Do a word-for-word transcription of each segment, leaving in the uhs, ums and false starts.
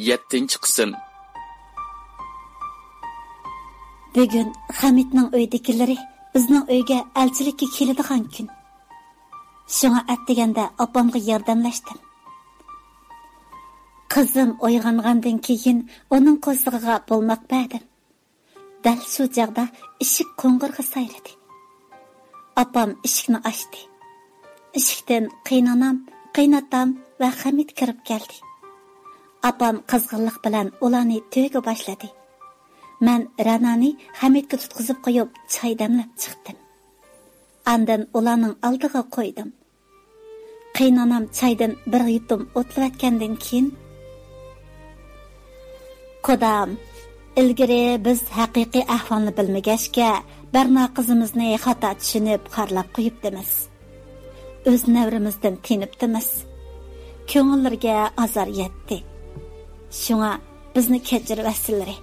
يەتتىنچى قىسىم. بۈگۈن خەمىتنىڭ ئۆيدىكىلىرى بىزنىڭ ئۆيگە ئەلچىلىككە كېلىدىغان كۈن. شۇڭا ئەتىگەندە ئاپامغا ياردەملەشتىم. قىزىم ئويغانغاندىن كېيىن ئۇنىڭ قورسىقىغا بولماق بەردىم. دەل شۇ چاغدا ئىشىك قوڭغۇرىقى سايرىدى. ئاپام ئىشىكنى ئاچتى. ئىشىكتىن قېيىنئانام، قېيىنئاتام ۋە خەمىت كىرىپ كەلدى. ئاپام قىزغىنلىق بىلەن ئۇلارنى تۆگە باشلىدى. مەن رەنانى خەمىتكە تۇتقۇزۇپ قويۇپ، چاي دەملەپ چىقتىم. ئاندىن ئۇلارنىڭ ئالدىغا قويدۇم. قېيىنئانام چايدىن بىر يۇتۇم ئوتلىۋەتكەندىن كېيىن، قۇدام، ئىلگىرى بىز ھەقىقىي ئەھۋالنى بىلمىگەچكە، بەرنا قىزىمىزنى خاتا چۈشىنىپ، خارلاپ قويۇپتىمىز. ئۆز نەۋرىمىزدىن تېنىپتىمىز. كۆڭۈللىرىگە ئازار يەتتى. شۇڭا بىزنى كەچۈرۈۋەتسىلىرى.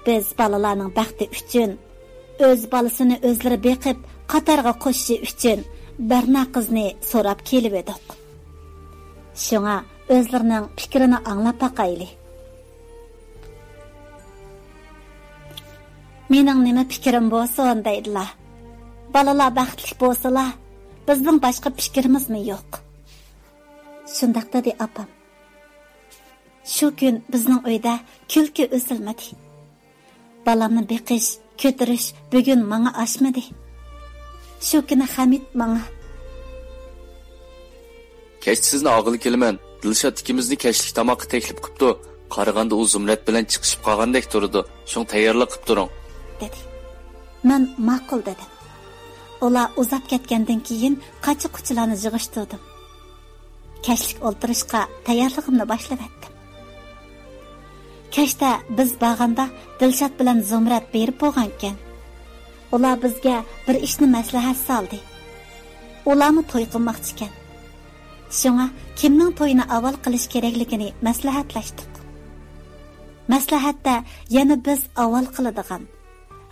بىز بالىلارنىڭ بەختى ئۈچۈن، ئۆز بالىسىنى ئۆزلىرى بېقىپ، قاتارغا قوشۇشى ئۈچۈن بەرنا قىزنى سوراپ كېلىۋىدۇق. شۇڭا ئۆزلىرىنىڭ پىكرىنى ئاڭلاپ باقايلى. مېنىڭ نېمە پىكرىم بولسۇن دەيدىلا. بالىلار بەختلىك بولسىلا، بىزنىڭ باشقا پىكرىمىزمۇ يوق. شۇنداق دېدى ئاپام. شۇ كۈن بىزنىڭ ئۆيدە كۈلكە ئۈزۈلمىدى. بالامنى بېقىش، كۆتۈرۈش بۈگۈن ماڭا ئاشمىدى. شۇ كۈنى خەمىت ماڭا، كەچتە سىزنى ئالغىلى كېلىمەن. دىلشات ئىككىمىزنى كەچلىك تاماققا تەكلىپ قىپتۇ. قارىغاندا ئۇ زۇمرەت بىلەن چىقىشىپ قالغاندەك تۇرىدۇ. شۇڭا تەييارلىق قىپ تۇرۇڭ، دېدى. مەن ماقۇل دېدىم. ئۇلار ئۇزاپ كەتكەندىن كېيىن قاچا-قۇچىلارنى يىغىشتۇردۇم. كەچلىك ئولتۇرۇشقا تەييارلىقىمنى باشلىۋەتتىم. كەچتە بىز بارغاندا دىلشات بىلەن زۇمرەت بېرىپ بولغانىكەن. ئۇلار بىزگە بىر ئىشنى مەسلىھەت سالدى. ئۇلارمۇ توي قىلماقچىكەن. شۇڭا كىمنىڭ تويىنى ئاۋۋال قىلىش كېرەكلىكىنى مەسلىھەتلەشتۇق. مەسلىھەتتە يەنە بىز ئاۋۋال قىلىدىغان،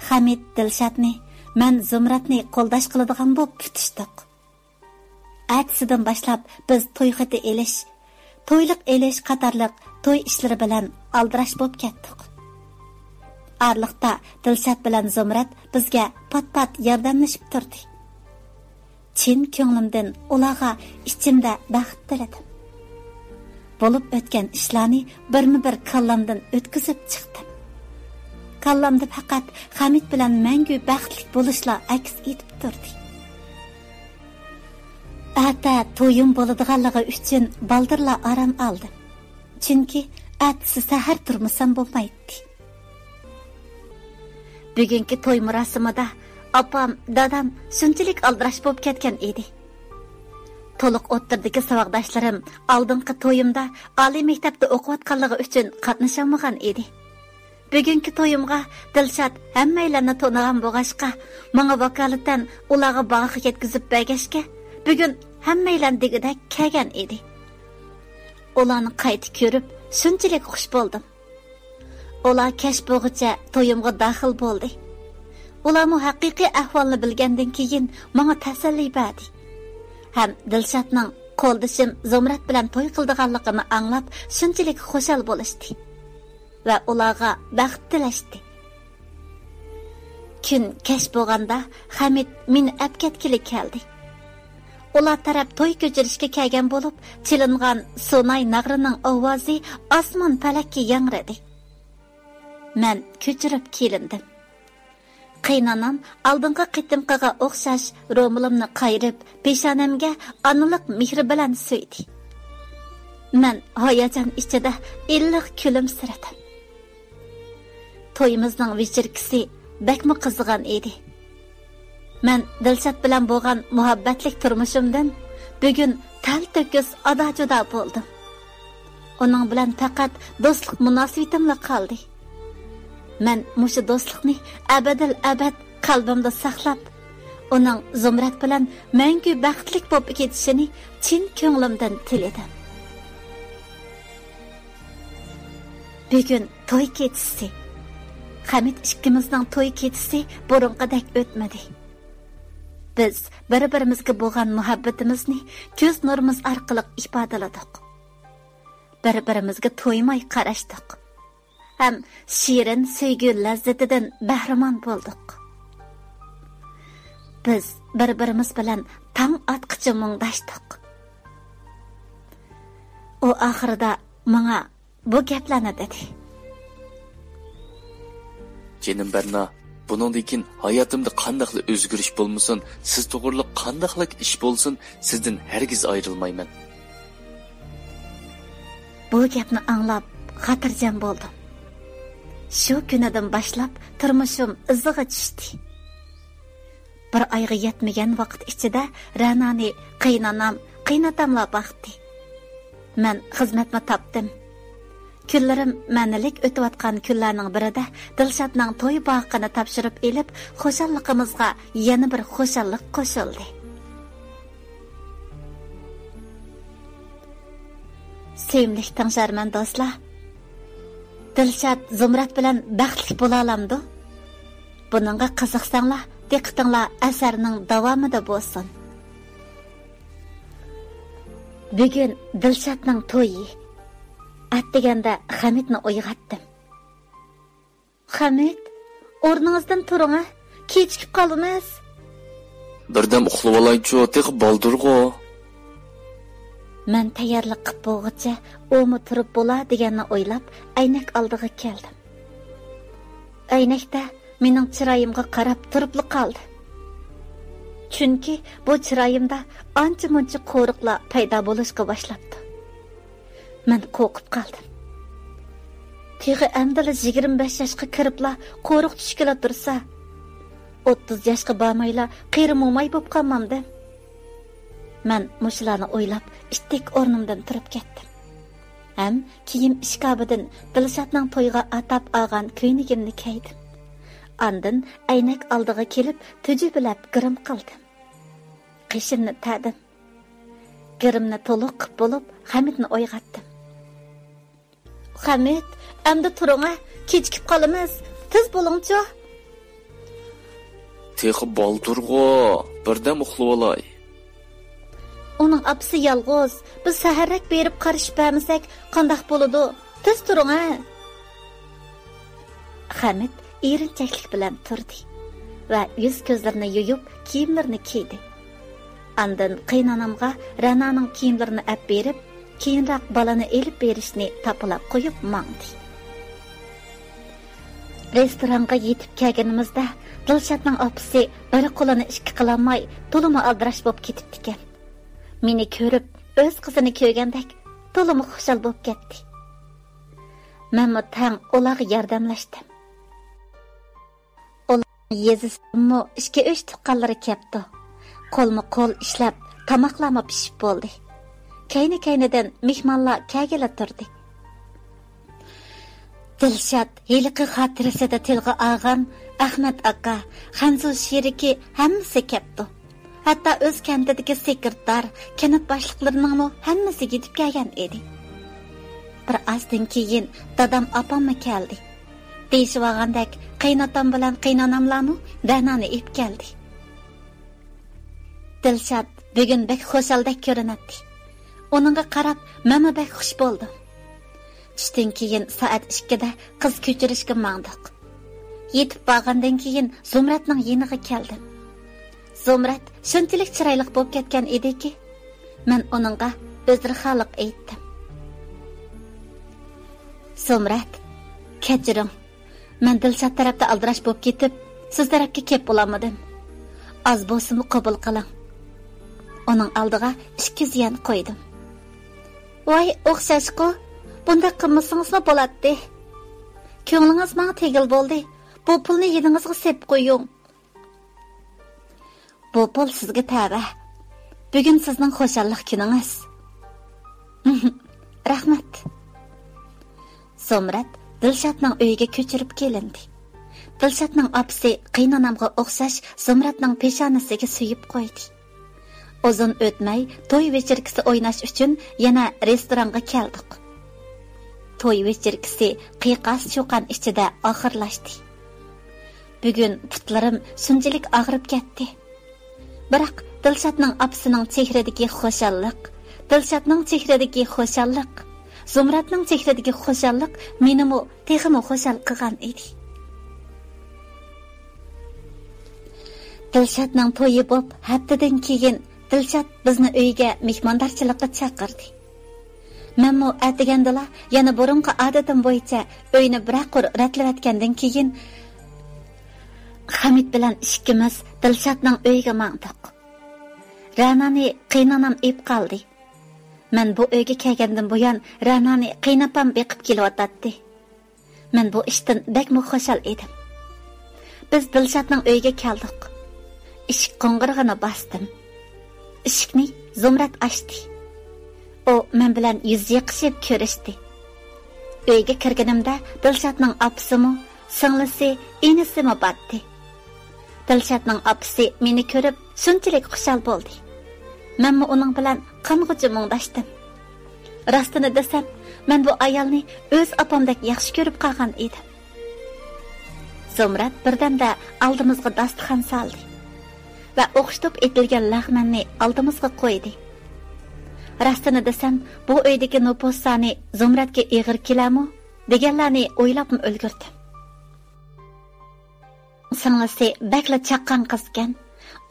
خەمىت دىلشاتنى، مەن زۇمرەتنى قولداش قىلىدىغان بولۇپ پۈتۈشتۇق. ئەتىسىدىن باشلاپ بىز توي خېتى ئېلىش، تويلۇق ئېلىش قاتارلىق توي ئىشلىرى بىلەن ئالدىراش بولۇپ كەتتۇق. ئارىلىقتا دىلشات بىلەن زۇمرەت بىزگە پات-پات ياردەملىشىپ تۇردى. چىن كۆڭلۈمدىن ئۇلارغا ئىچىمدە بەخت تىلىدىم. بولۇپ ئۆتكەن ئىشلارنى بىرمۇبىر كاللامدىن ئۆتكۈزۈپ چىقتىم. كاللامدا پەقەت خەمىت بىلەن مەڭگۈ بەختلىك بولۇشلا ئەكس ئېتىپ تۇردى. ئەتە تويۇم بولىدىغانلىقى ئۈچۈن بالدۇرلا ئارام ئالدىم. چۈنكى ئەتىسى سەھەر تۇرمىسام بولمايتتى. بۈگۈنكى توي مۇراسىمىدا ئاپام، دادام شۇنچىلىك ئالدىراش بولۇپ كەتكەن ئىدى. تولۇق ئوتتۇرىدىكى ساۋاقداشلىرىم ئالدىنقى تويۇمدا ئالىي مەكتەپتە ئوقۇۋاتقانلىقى ئۈچۈن قاتنىشالمىغان ئىدى. بۈگۈنكى تويۇمغا دىلشات ھەممەيلەننى تونۇغان بولغاچقا، ماڭا ۋاكالىتەن ئۇلارغا باغاق يەتكۈزۈپ بەرگەچكە، بۈگۈن ھەممەيلەن دېگۈدەك كەلگەن ئىدى. ئۇلارنى قايتا كۆرۈپ، شۇنچىلىك خۇش بولدۇم. ئۇلار كەچ بولغۇچە تويۇمغا داخىل بولدى. ئۇلارمۇ ھەقىقىي ئەھۋالنى بىلگەندىن كېيىن ماڭا تەسەللى بەردى. ھەم دىلشاتنىڭ قولدىشىم زۇمرەت بىلەن توي قىلىدىغانلىقىنى ئاڭلاپ، شۇنچىلىك خۇشال بولۇشتى ۋە ئۇلارغا بەخت تىلەشتى. كۈن كەچ بولغاندا خەمىت مېنى ئەپكەتكىلى كەلدى. ئۇلار تەرەپ توي كۆچۈرۈشكە كەلگەن بولۇپ، چېلىنغان سۇناي ناغرىنىڭ ئاۋازى ئاسمان پەلەككە ياڭرىدى. مەن كۆچۈرۈپ كېلىندىم. قېيىنئانام ئالدىنقى قېتىمقىغا ئوخشاش رومىلىمنى قايرىپ، پېشانەمگە ئانىلىق مېھرى بىلەن سۆيدى. مەن ھاياجان ئىچىدە ئىللىق كۈلۈمسىرىدىم. تويىمىزنىڭ ۋىچىركىسى بەكمۇ قىزىغان ئىدى. مەن دىلشات بىلەن بولغان مۇھەببەتلىك تۇرمۇشۇمدىن بۈگۈن تەلتۆكۈس ئادا-جۇدا بولدۇم. ئۇنىڭ بىلەن پەقەت دوستلۇق مۇناسىۋىتىملا قالدى. مەن مۇشۇ دوستلۇقنى ئەبەدىل ئەبەد قەلبىمدە ساقلاپ، ئۇنىڭ زۇمرەت بىلەن مەڭگۈ بەختلىك بولۇپ كېتىشىنى چىن كۆڭلۈمدىن تىلىدىم. بۈگۈن توي كېچىسى. خەمىت ئىككىمىزنىڭ توي كېچىسى بۇرۇنقىدەك ئۆتمىدى. بىز بىر-بىرىمىزگە بولغان مۇھەببىتىمىزنى كۆز نۇرىمىز ئارقىلىق ئىپادىلىدۇق. بىر-بىرىمىزگە تويماي قاراشتۇق ھەم شېرىن سۆيگۈ لەززىتىدىن بەھرىمەن بولدۇق. بىز بىر-بىرىمىز بىلەن تاڭ ئاتقىچە مۇڭداشتۇق. ئۇ ئاخىرىدا ماڭا بۇ گەپلەرنى دېدى. جېنىم بەرنا، بۇنىڭدىن كېيىن ھاياتىمدا قانداقلا ئۆزگىرىش بولمىسۇن، سىز توغرىلىق قانداقلا ئىش بولسۇن، سىزدىن ھەرگىز ئايرىلمايمەن. بۇ گەپنى ئاڭلاپ خاتىرجەم بولدۇم. شۇ كۈنىدىن باشلاپ تۇرمۇشۇم ئىزىغا چۈشتى. بىر ئايغا يەتمىگەن ۋاقىت ئىچىدە رەنانى قېيىنانام، قېيىناتاملا باقتى. مەن خىزمەتمۇ تاپتىم. كۈنلىرىم مەنىلىك ئۆتۈۋاتقان كۈنلەرنىڭ بىرىدە دىلشاتنىڭ توي باغىقىنى تاپشۇرۇپ ئېلىپ، خۇشاللىقىمىزغا يەنە بىر خۇشاللىق قوشۇلدى. سۆيۈملۈك تىڭشارمەن دوستلار، دىلشات زۇمرەت بىلەن بەختلىك بولالامدۇ؟ بۇنىڭغا قىزىقساڭلار، دىققىتىڭلار ئەسەرنىڭ داۋامىدا بولسۇن. بۈگۈن دىلشاتنىڭ تويى. ئەتىگەندە خەمىتنى ئويغاتتىم. خەمىت، ئورنىڭىزدىن تۇرۇڭ ھە، كېچىكىپ قالىمىز. بىردەم ئۇخلىۋالايچۇ، تېخى بالدۇرغۇ. مەن تەييارلىق قىپ بولغۇچە ئۇمۇ تۇرۇپ بولا دېگەننى ئويلاپ، ئەينەك ئالدىغا كەلدىم. ئەينەكتە مېنىڭ چىرايىمغا قاراپ تۇرۇپلا قالدى. چۈنكى بۇ چىرايىمدا ئانچە-مۇنچە قورۇقلار پەيدا بولۇشقا باشلاپتۇ. مەن قورقۇپ قالدىم. تېخى ئەمدىلا يىگىرمە بەش ياشقا كىرىپلا قورۇق چۈشكىلى تۇرسا، ئوتتۇز ياشقا بارمايلا قېرى موماي بولۇپ قالمامدىم؟ مەن مۇشۇلارنى ئويلاپ، ئىتتىك ئورنۇمدىن تۇرۇپ كەتتىم. ھەم كىيىم ئىشكاپىدىن دىلشاتنىڭ تويغا ئاتاپ ئالغان كۆينىكىمنى كىيدىم. ئاندىن ئەينەك ئالدىغا كېلىپ، تۈجۈبىلەپ گىرىم قىلدىم. قېشىمنى تەدىم. گىرىمنى تولۇق قىپ بولۇپ، خەمىتنى ئويغاتتىم. خەمىت، ئەمدى تۇرۇڭە، كېچىكىپ قالىمىز. تېز بولۇڭچۇ. تېخى بالدۇرغۇ، بىردەم ئۇخلىۋالاي. ئۇنىڭ ئاپىسى يالغۇز، بىز سەھەررەك بېرىپ قارىشىپ بەرمىسەك قانداق بولىدۇ؟ تېز تۇرۇڭە. خەمىت ئېرىنچەكلىك بىلەن تۇردى ۋە يۈز-كۆزلىرىنى يۇيۇپ، كىيىملىرىنى كىيدى. ئاندىن قېيىنانامغا رەنانىڭ كىيىملىرىنى ئەپ بېرىپ، كېيىنراق بالىنى ئېلىپ بېرىشنى تاپىلاپ قويۇپ ماڭدى. رېستورانغا يېتىپ كەلگىنىمىزدە، دىلشاتنىڭ ئاپىسى بىر قولىنى ئىككى قىلالماي، تولىمۇ ئالدىراش بولۇپ كېتىپتىكەن. مېنى كۆرۈپ، ئۆز قىزىنى كۆرگەندەك، تولىمۇ خۇشال بولۇپ كەتتى. مەنمۇ تەڭ ئۇلارغا ياردەملەشتىم. ئۇلارنىڭ يېزىسىدىنمۇ ئىككى-ئۈچ تۇغقانلىرى كەپتۇ. قولمۇ قول ئىشلەپ، تاماقلارمۇ پىشىپ بولدى. كەينى-كەينىدىن مېھمانلار كەلگىلى تۇردى. دىلشات ھېلىقى خاتىرىسىدە تىلغا ئالغان ئەخمەت ئاكا، خەنزۇ شېرىكى ھەممىسى كەپتۇ. ھەتتا ئۆز كەنتىدىكى سېكرېتار، كەنت باشلىقلىرىنىڭمۇ ھەممىسى يېتىپ كەلگەن ئىدى. بىر ئازدىن كېيىن دادام ئاپاممۇ كەلدى. دېيىشىۋالغاندەك، قېيىناتام بىلەن قېيىناناملارمۇ رەنانى ئېلىپ كەلدى. دىلشات بۈگۈن بەك خۇشالدەك كۆرۈنەتتى. ئۇنىڭغا قاراپ مەنمۇ بەك خۇش بولدۇم. چۈشتىن كېيىن سائەت ئىككىدە قىز كۆچۈرۈشكە ماڭدۇق. يېتىپ بارغاندىن كېيىن زۇمرەتنىڭ يېنىغا كەلدىم. زۇمرەت شۇنچىلىك چىرايلىق بولۇپ كەتكەن ئىدىكى، مەن ئۇنىڭغا ئۆزرىخالىق ئېيتتىم. زۇمرەت، كەچۈرۈڭ. مەن دىلشات تەرەپتە ئالدىراش بولۇپ كېتىپ، سىز تەرەپكە كېلىپ بولالمىدىم. ئاز بولسىمۇ قوبۇل قىلىڭ. ئۇنىڭ ئالدىغا ئىككى يۈز يۈەن قويدۇم. ۋاي، ئوخشاشقۇ. بۇنداق قىلمىسىڭىزمۇ بولاتتى. كۆڭلىڭىز ماڭا تېگىل بولدى. بۇ پۇلنى يېنىڭىزغا سېلىپ قويۇڭ. بۇ پۇل سىزگە تەۋە. بۈگۈن سىزنىڭ خۇشاللىق كۈنىڭىز. رەھمەت. زۇمرەت دىلشاتنىڭ ئۆيىگە كۆچۈرۈپ كېلىندى. دىلشاتنىڭ ئاپىسى قېيىنانامغا ئوخشاش زۇمرەتنىڭ پېشانىسىگە سۆيۈپ قويدى. ئۇزۇن ئۆتمەي توي ۋېچېركىسى ئويناش ئۈچۈن يەنە رېستورانغا كەلدۇق. توي ۋېچېركىسى قىيقاس-چۇقان ئىچىدە ئاخىرلاشتى. بۈگۈن پۇتلىرىم شۇنچىلىك ئاغرىپ كەتتى. بىراق دىلشاتنىڭ ئاپىسىنىڭ چېھرىدىكى خۇشاللىق، دىلشاتنىڭ چېھرىدىكى خۇشاللىق، زۇمرەتنىڭ چېھرىدىكى خۇشاللىق مېنىمۇ تېخىمۇ خۇشال قىلغان ئىدى. دىلشاتنىڭ تويى بوپ ھەپتىدىن كېيىن دىلشات بىزنى ئۆيىگە مېھماندارچىلىققا چاقىردى. مەنمۇ ئەتىگەندىلا يەنە بۇرۇنقى ئادىتىم بويىچە ئۆينى بىرەر قۇر رەتلىۋەتكەندىن كېيىن، خەمىت بىلەن ئىككىمىز دىلشاتنىڭ ئۆيىگە ماڭدۇق. رەنانى قېيىنئانام ئېلىپ قالدى. مەن بۇ ئۆيگە كەلگەندىن بۇيان رەنانى قېيىنئاپام بېقىپ كېلىۋاتاتتى. مەن بۇ ئىشتىن بەكمۇ خۇشال ئىدىم. بىز دىلشاتنىڭ ئۆيىگە كەلدۇق. ئىشىك قوڭغۇرىقىنى باستىم. ئىشىكنى زۇمرەت ئاچتى. ئۇ مەن بىلەن يۈز يېقىشىپ كۆرۈشتى. ئۆيگە كىرگىنىمدە دىلشاتنىڭ ئاپىسىمۇ، سىڭلىسى، ئىنىسىمۇ بارتتى. دىلشاتنىڭ ئاپىسى مېنى كۆرۈپ شۇنچىلىك خۇشال بولدى. مەنمۇ ئۇنىڭ بىلەن قانغۇچە مۇڭداشتىم. راستىنى دېسەم، مەن بۇ ئايالنى ئۆز ئاپامدەك ياخشى كۆرۈپ قالغان ئىدىم. زۇمرەت بىردەمدە ئالدىمىزغا داستىخان سالدى ۋە ئوخشىتىپ ئېتىلگەن لەغمەننى ئالدىمىزغا قويدى. راستىنى دېسەم، بۇ ئۆيدىكى نوپۇس سانى زۇمرەتكە ئېغىر كېلەرمۇ دېگەنلەرنى ئويلاپمۇ ئۈلگۈردۈم. سىڭلىسى بەكلا چاققان قىزكەن.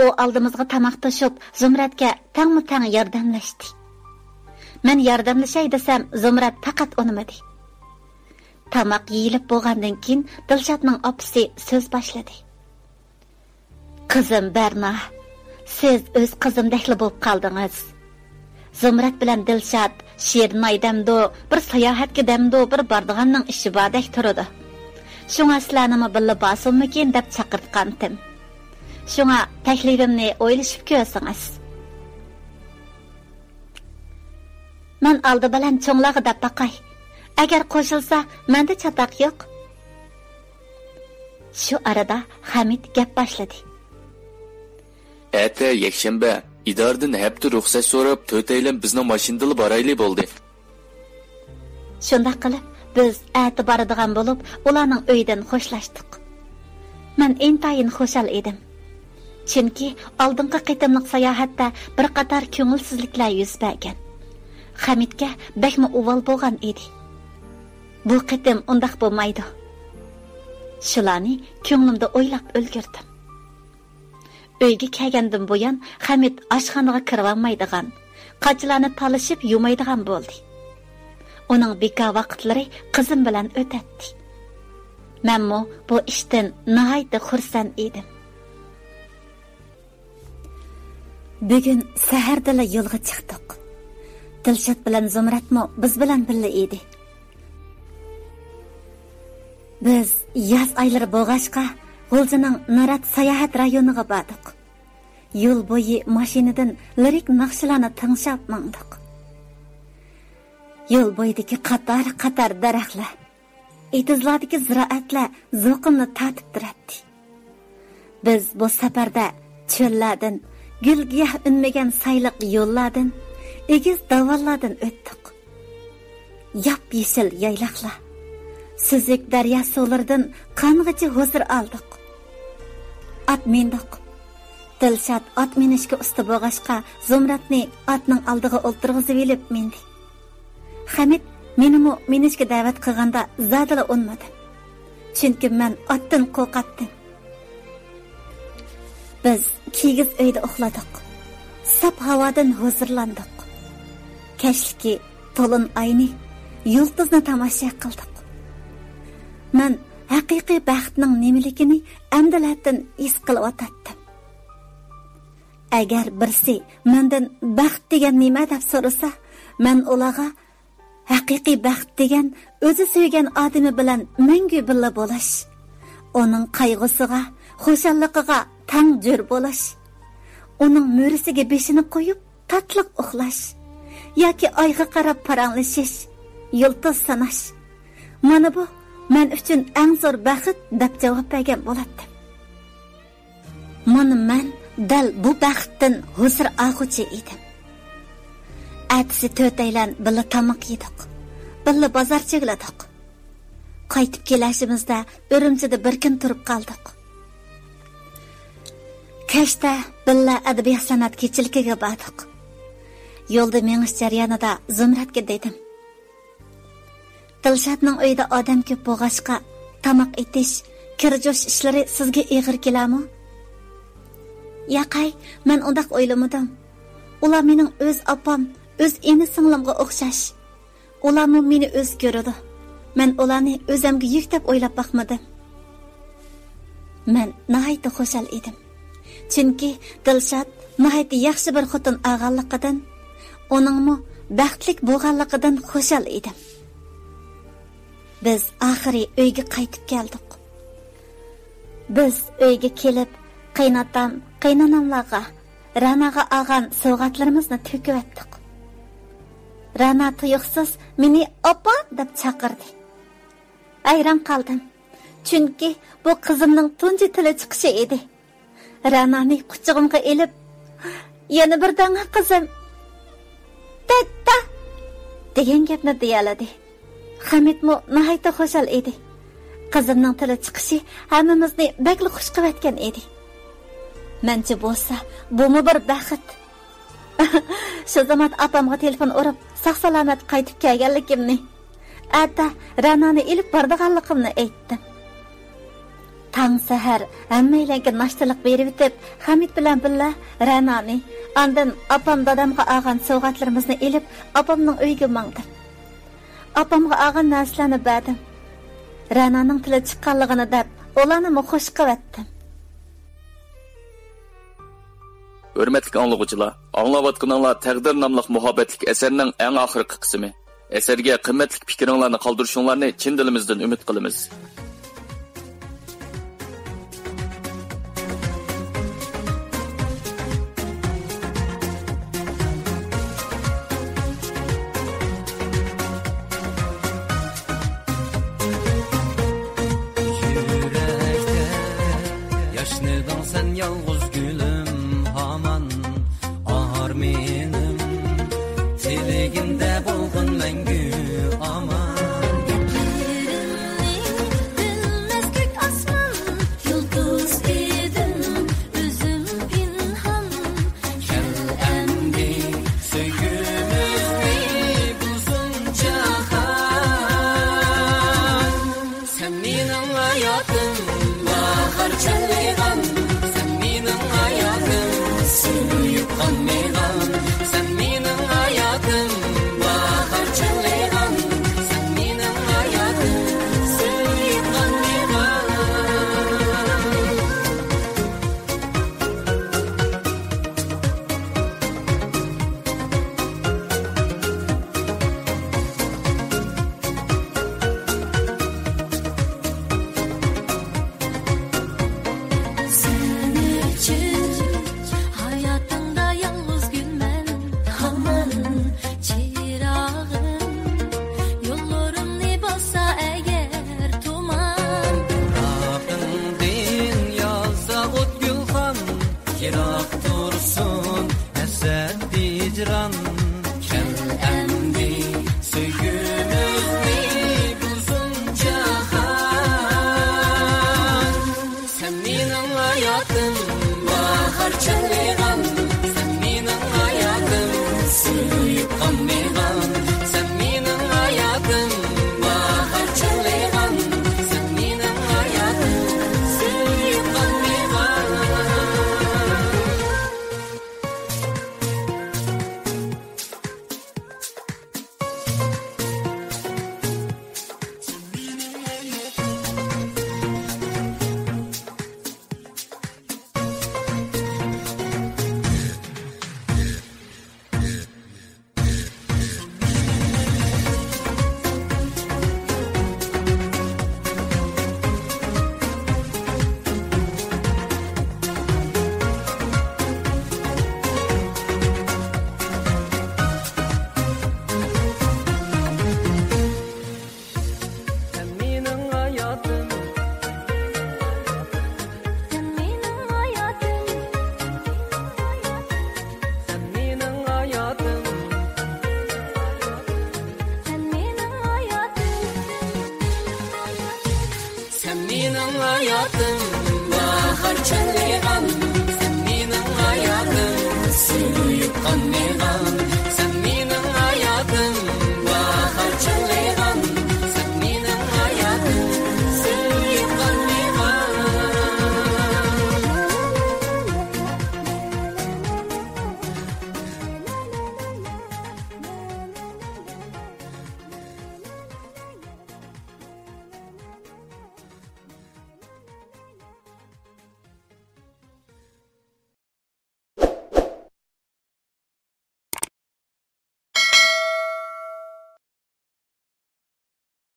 ئۇ ئالدىمىزغا تاماق توشۇپ، زۇمرەتكە تەڭمۇ تەڭ ياردەملەشتى. مەن ياردەملىشەي دېسەم، زۇمرەت پەقەت ئۇنىمىدى. تاماق يېيىلىپ بولغاندىن كېيىن، دىلشاتنىڭ ئاپىسى سۆز باشلىدى. قىزىم بەرنا، سىز ئۆز قىزىمدەكلا بولۇپ قالدىڭىز. زۇمرەت بىلەن دىلشات شېرىن ئاي دەمدۇ، بىر ساياھەتكە دەمدۇ، بىر بارىدىغاننىڭ ئىشى باردەك تۇرىدۇ. شۇڭا سىلەرنىمۇ بىللە بارسۇنمىكىن دەپ چاقىرتقانتىم. شۇڭا تەكلىپىمنى ئويلىشىپ كۆرسىڭىز. مەن ئالدى بىلەن چوڭلارغا دەپ باقاي. ئەگەر قوشۇلسا، مەندە چاتاق يوق. شۇ ئارىدا خەمىت گەپ باشلىدى. ئەتە يەكشەنبە، ئىدارىدىن ھەپتە رۇخسەت سوراپ، تۆتەيلەن بىزنىڭ ماشىنىدىلا بارايلى بولدى. شۇنداق قىلىپ، بىز ئەتە بارىدىغان بولۇپ، ئۇلارنىڭ ئۆيىدىن خوشلاشتۇق. مەن ئىنتايىن خۇشال ئىدىم. چۈنكى ئالدىنقى قېتىملىق ساياھەتتە بىر قاتار كۆڭۈلسىزلىكلەر يۈز بەرگەن. خەمىتكە بەكمۇ ئۇۋال بولغان ئىدى. بۇ قېتىم ئۇنداق بولمايدۇ. شۇلارنى كۆڭلۈمدە ئويلاپ ئۈلگۈردۈم. ئۆيگە كەلگەندىن بۇيان خەمىت ئاشخانىغا كىرىۋالمايدىغان، قاچىلارنى تالىشىپ يۇمايدىغان بولدى. ئۇنىڭ بىكار ۋاقىتلىرى قىزىم بىلەن ئۆتەتتى. مەنمۇ بۇ ئىشتىن ناھايىتى خۇرسەن ئىدىم. بۈگۈن سەھەردىلا يولغا چىقتۇق. دىلشات بىلەن زۇمرەتمۇ بىز بىلەن بىللە ئىدى. بىز ياز ئايلىرى بولغاچقا، غۇلجىنىڭ نارات ساياھەت رايونىغا باردۇق. يول بويى ماشىنىدىن لىرىك ناخشىلارنى تىڭشاپ ماڭدۇق. يول بويىدىكى قاتار-قاتار دەرەخلەر، ئېتىزلاردىكى زىرائەتلەر زوقۇمنى تارتىپ تۇراتتى. بىز بۇ سەپەردە چۆللەردىن، گۈل-گىياھ ئۈنمىگەن سايلىق يوللاردىن، ئېگىز داۋانلاردىن ئۆتتۇق. ياپيېشىل يايلاقلار، سۈزۈك دەريا سۇلىرىدىن قانغىچە ھۇزۇر ئالدۇق. ئات مىندۇق. دىلشات ئات مىنىشكە ئۇستا بولغاچقا، زۇمرەتنى ئاتنىڭ ئالدىغا ئولتۇرغۇزۇۋېلىپ مىندى. خەمىت مېنىمۇ مىنىشكە دەۋەت قىلغاندا زادىلا ئۇنىمىدىم. چۈنكى مەن ئاتتىن قورقاتتىم. بىز كىگىز ئۆيدە ئۇخلىدۇق. ساپ ھاۋادىن ھۇزۇرلاندۇق. كەچلىكى تولۇن ئاينى، يۇلتۇزنى تاماشا قىلدۇق. مەن ھەقىقىي بەختنىڭ نېمىلىكىنى ئەمدىلەتىن ھېس قىلىۋاتاتتىم. ئەگەر بىرسى مەندىن بەخت دېگەن نېمە دەپ سورىسا، مەن ئۇلارغا ھەقىقىي بەخت دېگەن ئۆزى سۆيگەن ئادىمى بىلەن مەڭگۈ بىللە بولۇش، ئۇنىڭ قايغۇسىغا، خۇشاللىقىغا تەڭ جۆر بولۇش، ئۇنىڭ مۈرىسىگە بېشىنى قويۇپ تاتلىق ئۇخلاش ياكى ئايغا قاراپ پاراڭلىشىش، يۇلتۇز ساناش، مانا بۇ مەن ئۈچۈن ئەڭ زور بەخت دەپ جاۋاب بەرگەن بولاتتىم. مانا مەن دەل بۇ بەختتىن ھۇزۇر ئالغۇچى ئىدىم. ئەتىسى تۆتەيلەن بىللە تاماق يېدۇق. بىللە بازار چېگىلىدۇق. قايتىپ كېلىشىمىزدە ئۈرۈمچىدە بىر كۈن تۇرۇپ قالدۇق. كەچتە بىللە ئەدەبىيات سەنئەت كېچىلىكىگە باردۇق. يولدا مېڭىش جەريانىدا زۇمرەتكە دېدىم. دىلشاتنىڭ ئۆيىدە ئادەم كۆپ بولغاچقا، تاماق ئېتىش، كىر جۇيۇش ئىشلىرى سىزگە ئېغىر كېلەرمۇ؟ ياقەي، مەن ئۇنداق ئويلىمىدىم. ئۇلار مېنىڭ ئۆز ئاپام، ئۆز ئىنى-سىڭلىمغا ئوخشاش. ئۇلارمۇ مېنى ئۆز كۆرىدۇ. مەن ئۇلارنى ئۆزۈمگە يۈك دەپ ئويلاپ باقمىدىم. مەن ناھايىتى خۇشال ئىدىم. چۈنكى دىلشات ناھايىتى ياخشى بىر خوتۇن ئالغانلىقىدىن، ئۇنىڭمۇ بەختلىك بولغانلىقىدىن خۇشال ئىدىم. بىز ئاخىرى ئۆيگە قايتىپ كەلدۇق. بىز ئۆيگە كېلىپ، قېيىنئاتام، قېيىنئاناملارغا، رەناغا ئالغان سوۋغاتلىرىمىزنى تۆكۈۋەتتۇق. رەنا تۇيۇقسىز مېنى «ئاپا» دەپ چاقىردى. ھەيران قالدىم. چۈنكى بۇ قىزىمنىڭ تۇنجى تىلى چىقىشى ئىدى. رەنانى قۇچىقىمغا ئېلىپ، «يەنە بىر دەڭە قىزىم، تەتتە» دېگەن گەپنى دېيەلىدى. خەمىتمۇ ناھايىتى خۇشال ئىدى. قىزىمنىڭ تىلى چىقىشى ھەممىمىزنى بەكلا خۇش قىلىۋەتكەن ئىدى. مەنچە بولسا، بۇمۇ بىر بەخت. شۇ زامان ئاپامغا تېلېفون ئۇرۇپ، ساق-سالامەت قايتىپ كەلگەنلىكىمنى، ئەتە رەنانى ئېلىپ بارىدىغانلىقىمنى ئېيتتىم. تاڭ سەھەر ھەممەيلەنگە ناشتىلىق بېرىۋېتىپ، خەمىت بىلەن بىللە رەنانى، ئاندىن ئاپام دادامغا ئالغان سوۋغاتلىرىمىزنى ئېلىپ، ئاپامنىڭ ئۆيىگە ماڭدىم. ئاپامغا ئالغان نەرسىلەرنى بەردىم. رەنانىڭ تىلى چىققانلىقىنى دەپ، ئۇلارنىمۇ خۇش قىلىۋەتتىم. ھۆرمەتلىك ئاڭلىغۇچىلار، ئاڭلاۋاتقىنىڭلار تەقدىر ناملىق مۇھەببەتلىك ئەسەرنىڭ ئەڭ ئاخىرقى قىسمى. ئەسەرگە قىممەتلىك پىكرىڭلارنى قالدۇرۇشۇڭلارنى چىن دىلىمىزدىن ئۈمىد قىلىمىز. يۈرەكتە ياشنىدىڭ سەن يالغۇز گۈلۈم ھامان. ئارمىنىم تىلىگىمدە بولغىن مەڭگۈ ئامان. گەپلىرىمنى بىلمەس كۆك ئاسمان، يۇلتۇز ئىدىم ئۆزۈم پىنھان. كەل ئەمدى سۆيگۈمىزنى بۇزسۇن جاھان. سەن مېنىڭ ھاياتىم، باھار چىللىغان. سەن مېنىڭ ھاياتىم، سۆيۈپ قالمىغان. سەن مېنىڭ ھاياتىم، باھار چىللىغان. سەن مېنىڭ ھاياتىم، سۆيۈپ قالمىغان. سەن ئۈچۈن ھاياتىڭدا يالغۇز گۈلمەن ھامان چىراغىم، يوللىرىمنى باسسا ئەگەر تۇمان. پىراقىڭدىن ياغسا ئوت گۈلخان، يىراق تۇرسۇن ھەسرەت ھىجران. كەل ئەمدى سۆيگۈمىزنى بۇزسۇن جاھان. سەن مېنىڭ ھاياتىم، باھار چىللىغان. سەن مېنىڭ ھاياتىم، سۆيۈپ قالمىغان. سەن مېنىڭ ھاياتىم، باھار چىللىغان. سەن مېنىڭ ھاياتىم، سۆيۈپ قالمىغان. سەن مېنىڭ ھاياتىم. سەن مېنىڭ ھاياتىم. سەن مېنىڭ ھاياتىم. سەن مېنىڭ ھاياتىم. سەن مېنىڭ ھاياتىم، باھار چىللىغان.